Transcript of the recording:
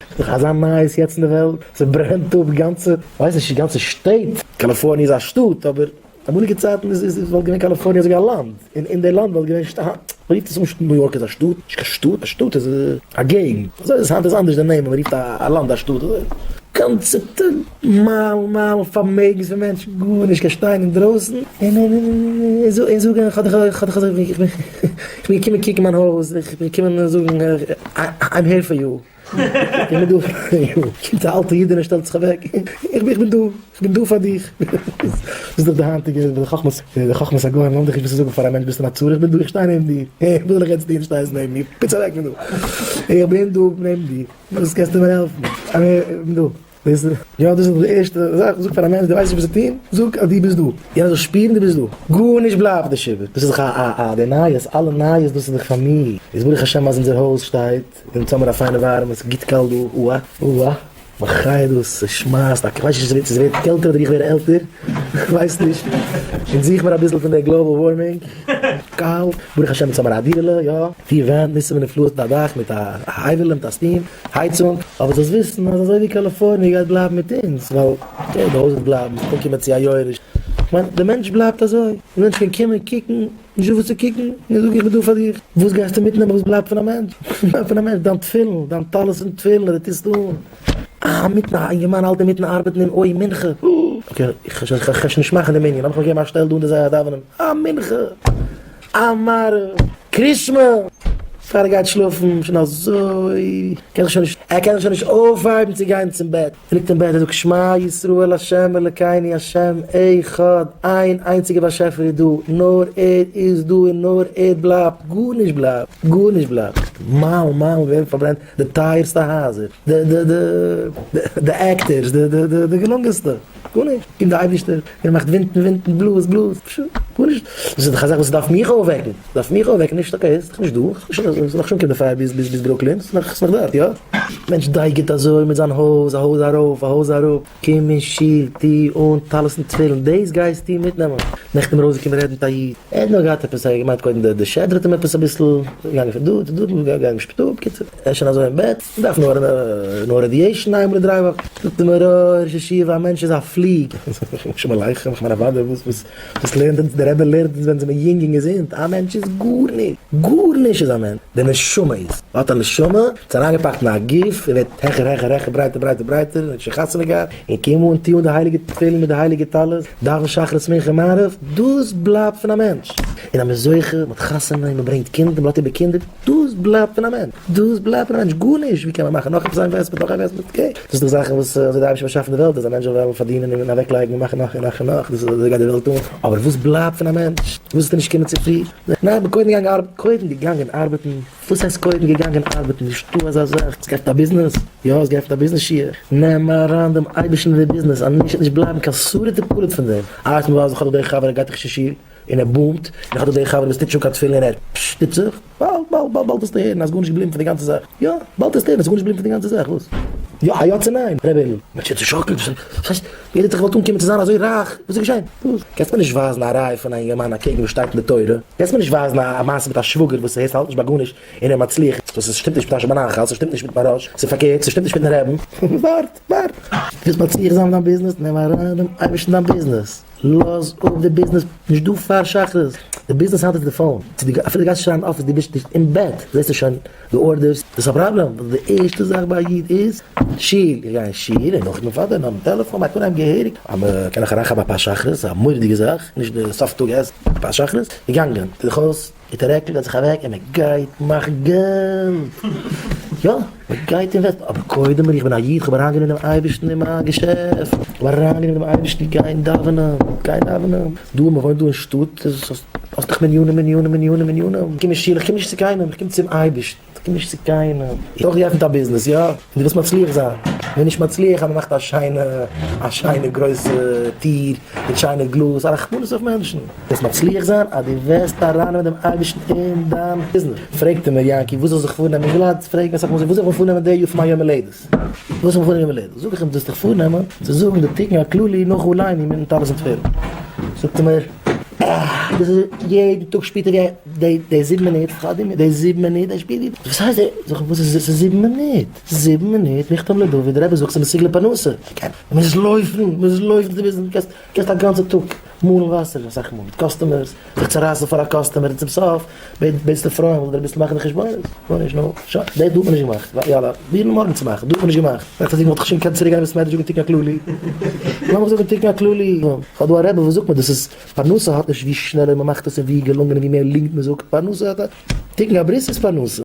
ס'איז דאך אזא נייעס יעצט אין די וועלט, ס'ברענט אפ גאנצע, כ'ווייס נישט צו גאנצע שטעט, קאליפארניע איז א שטאט, אבער אמאליגע צייטן איז איז וואלט געווען קאליפארניע אזוי ווי א לאנד, און אין די לאנד וואלט געווען שטאט, מ'רופט עס אן ניו יארק איז א שטאט, נישט קיין שטאט, א שטאט איז א געגנט, אזוי איז עס היינט איז אנדערש די נעמען, מ'רופט א לאנד א שטאט, אזוי גאנצע מיילן מיילן פארמעגנס פון מענטשן, גארנישט קיין שטיין אינדרויסן, און און זאגן איך האב דיך אזוי איך בין געקומען קוקן מיין הויז, איך בין געקומען זאגן I'm here for you. איך בין דא פאר דיר. קומט א אלטע אידענע שטעלט זיך אוועק, איך בין דא, איך בין דא פאר דיך. דאס איז דאך די היינטיגע די חכמת די חכמת הגוים האבן דאך נישט וואס צו זאגן פאר א מענטש ביסט אין א צרה, איך בין דא, איך שטיי נעבן דיר. וואס זאל איך יעצט טון, שטייסט נעבן מיר, פיץ אוועק פון דא. איך בין דא נעבן דיר, וואס קענסטו מיר העלפן? איך בין דא. דאס איז, יא דאס איז די ערשטע זאך, זאג פאר א מענטש דו ווייסט נישט וואס צו טון, זאג אז דו ביסט דא, יענער זאל שפירן דו ביסט דא, גארנישט בלייבט נישט איבער, דאס איז דאך א א א די נייעס, אלע נייעס דאס איז דאך פאר מיר, איז ברוך השם אז אונזער הויז שטייט, אונז האמיר א פיינע ווארעמע, ס'איז גוט קאלט דא, אוה אוה, מחיה דאס, ס'שמייסט, איך ווייס נישט צו ס'ווערט קעלטער אדער איך ווער עלטער, איך ווייס נישט, אונז זוך מיר אביסל פון די global warming, קאלט, ברוך השם אונז האמיר א דירה'לע, יא, פיר ווענט, ניסים ונפלאות מיט א דאך, מיט א הייוועלע, מיט א steam. הייצונג, אבער זאלסט וויסן אז אזוי ווי קאליפארניע גייט בלייבן מיט אונז, ווייל okay די הויז וועט בלייבן, ס'וועט אנקומען צו א יורש, כ'מיין די מענטש בלייבט אזוי, די מענטש קען קומען קוקן, נישט דא וואס צו קוקן, און זאגן איך בין דא פאר דיך, וואס גייסטו מיטנעמען וואס בלייבט פון א מענטש? וואס בלייבט פון א מענטש? דיין תפילין, דיין טלית און תפילין אז דו טוסט אן, אה אינמיטן א אינגערמאן האלט אינמיטן ארבעטן און אוי מנחה, okay איך וועל שוין נישט מאכן די מנין, לאמיך מיך געבן א שטעל דא אין די זייט דאווענען, אה מנחה! א מעריב, קרישמע, פאר ער גייט שלאפן, שוין אזוי, קען זיך שוין נישט, ער קען זיך שוין נישט אויפהייבן צו גיין צום בעט, ער ליגט אין בעט, ער זאגט שמע ישראל ה' אלקינו ה' אחד, איין איינציגער באשעפער איז דא, נאר ער איז דא און נאר ער בלייבט, גארנישט בלייבט, גארנישט בלייבט, מיילן מיילן ווערן פארברענט די טייערסטע הייזער, די די די די actors, די די די די געלונגענסטע. גארנישט, קומט דער אייבערשטער און מאכט ווינטן ווינטן בלאז בלאז, גארנישט, דאס איז דאך א זאך וואס דארף מיך אויפוועקן, דארף מיך אויפוועקן, נישט okay, ס'איז דאך נישט דא, ס'איז נאך שוין קומט די פייער ביז ביז ביז ברוקלין, ס'איז נאך ס'איז נאך דארט, יא? מענטש דייגעט אזוי מיט זיין הויז, א הויז ארויף א הויז אראפ, קום אין שול, טו אן טלית און תפילין, דאס גייסטו מיטנעמען, נעכטן איז מיר ארויסגעקומען רעדן מיט א איד, ער האט נאר געהאט עפעס, ער האט געמיינט קודם די שדרה האט אים עפעס אביסל, געגאנגען פון דא צו דא, געגאנגען אין שפיטאל, בקיצור. ער איז שוין אזוי אין בעט, מ'דארף נאר נאר radiation איינמאל אין דריי וואכן. זאגט ער מיר, אוי ראש ישיבה, א מענטש איז א פליג. שלום עליכם, איך מיין אוודאי, וואס וואס וואס לערנט אונז, דער רבי לערנט אונז ווען זעמיר יונג און געזונט, א מענטש איז גארנישט, גארנישט איז א מענטש, די נשמה איז, מ'האט א נשמה, איז אריינגעפאקט אין א גוף, און ווערט העכער העכער העכער, ברייטער ברייטער ברייטער, און האט שוין חתונה געהאט, און קום אן טו אן די הייליגע תפילין מיט די הייליגע טלית, דאווען שחרית מנחה מעריב, דאס בלייבט פון א מענטש. און אז מ'איז זוכה, מ'האט חתונה און מ'ברענגט קינדער, מ'לאזט איבער קינדער, דאס בלייבט פון א מענטש, דאס בלייבט פון א מענטש, גארנישט, ווי קען מען מאכן נאך עפעס א investment, נאך א investment, okay, דאס איז דאך זאכן וואס אזוי די אייבערשטער באשאפן די וועלט אז א מענטש זאל וועלן פארדינען און אוועק לייגן און מאכן נאך און נאך און נאך, דאס איז אזוי גייט די וועלט אן, אבער וואס בלייבט פון א מענטש, וואס איז נישט קומען צופרי, ניין איך בין קודם געגאנגען ארבעטן, קודם געגאנגען ארבעטן, וואס הייסט קודם געגאנגען ארבעטן, נישטא אזא זאך, עס געפענט א ביזנעס, יא עס געפענט א ביזנעס שיעור, נעם אריין דעם אייבערשטן אין די ביזנעס, אז נישט וועט נישט בלייבן קיין שריד ופליט פון דעם, אה יעצט מ'ווייזט זיך אדער דער חבר ער גייט דאך נישט אין שול, און ער boom ט, און איך האב דא די חבר וואס טוט שוין קיין תפילין און ער פששט זיך, באלד באלד באלד באלד וועסטו הערן אז גארנישט געבליבן פון די גאנצע זאך, יא, באלד וועסטו הערן אז גארנישט געבליבן פון די גאנצע זאך, וואס? יא א יא צו ניין, ר' בערל, מען האט שוין צושאקלט, וואס הייסט, יעדער האט זיך געוואלט אנקומען צו זיין אזוי רייך, וואס איז געשען? וואס? קענסט מיר נישט ווייזן א ראיה פון א אינגערמאן אקעגן וואס שטייט אין די תורה, קענסט מיר נישט ווייזן א מעשה מיט א שוואגער וואס הערט האלט נישט ביי גארנישט און ער מצליח, דאס איז שטימט נישט מיט אשר בנחל, ס'שטימט נישט מיט מהראש, ס'איז פארקערט, ס'שטימט נישט מיטן רעבן, ווארט, ווארט, ווילסט מצליח זיין אין דיין ביזנעס, נעם אריין דעם אייבערשטן אין דיין ביזנעס. לאז אפ די ביזנעס, נישט דא פאר שחרית, די ביזנעס היינט איז די phone, צו די אפילו די גייסט נישט אריין אין אפיס די ביסט נישט אין בעט זעסטו שוין די orders, דאס איז א פראבלעם, ווייל די ערשטע זאך ביי א איד איז שול, איך גיי אין שול און נאכדעם אוודאי נאכן טעלעפאן מ'הייבט אן געהעריג, אז מ'קען נאך אריינכאפן אפאר שחרית, א מורא'דיגע זאך, נישט די סוף טאג עסן, אפאר שחרית, געגאנגען, טו דיך אויס. מיט א רעקל גייט זיך אוועק און מען גייט מאכן געלט! יא, מען גייט invest ן, אבער קודם איך בין א איד, כ'האב אריינגענומען דעם אייבערשטן אין מיין געשעפט, כ'האב אריינגענומען דעם אייבערשטן, גיין דאווענען, גיין דאווענען, דא מען וואוינט דא אין שטאט, האסט דאך מנינים מנינים מנינים מנינים, קום אין שול, איך קום נישט צו קיינעם, איך קום צום אייבערשטן. כ'קום נישט צו קיינעם. איך האב געעפנט א ביזנעס, יא? און דו ווילסט מצליח זיין. ווער נישט מצליח אז מ'מאכט א שיינע, א שיינע גרויסע טיר, מיט שיינע גלאז, א רחמנות אויף מענטשן. וועסט מצליח זיין אז דו וועסט ארייננעמען דעם אייבערשטן אין דיין ביזנעס. פרעגט ער מיר, יענקי, וואס זאל זיך פארנעמען? איך וויל היינט פרעגן אסאך מאל, וואס זאל איך מיר פארנעמען די יאר פאר מיין יום הולדת? וואס זאל איך מיר פארנעמען יום הולדת? זאג איך אים, דו זאלסט דיך פארנעמען צו זאגן די תיקון הכללי נאך עלינו מיטן טלית און תפילין. זאגט ער מיר. דאס איז יעדן טאג שפירט ער ווי די זיבן מינוט, די זיבן מינוט ער שפירט ווי, וואס הייסט די, זאג איך וואס איז עס איז זיבן מינוט, זיבן מינוט מכתם לדוד, די רבי זאגט ס'איז מסוגל לפרנסה, מ'מוז לויפן, מ'מוז לויפן צו ביזן, קענסט א גאנצע טאג מאלן וואסער אסאך מאל מיט customers, זיך צערייסן פאר א customer און צום סוף בעטסטו פרוים זאל דיר אביסל מאכן די חשבונות, גארנישט נו, שוין, דאס דא האט מען נישט געמאכט, יאללה, פרובירן מארגן צו מאכן, דא האט מען נישט געמאכט, דאכט זיך וואלט איך שוין געקענט צוריק גיין אין בית מדרש זאגן תיקון הכללי, לאמיך זאגן תיקון הכללי, כ'האב דא א רבי וואס זאגט מיר דאס איז פרנסה האט נישט ווי שנעלער מען מאכט עס און ווי געלונגען און ווי מער ליגנט מען זאגט, פרנסה האט א, תיקון הברית איז פרנסה.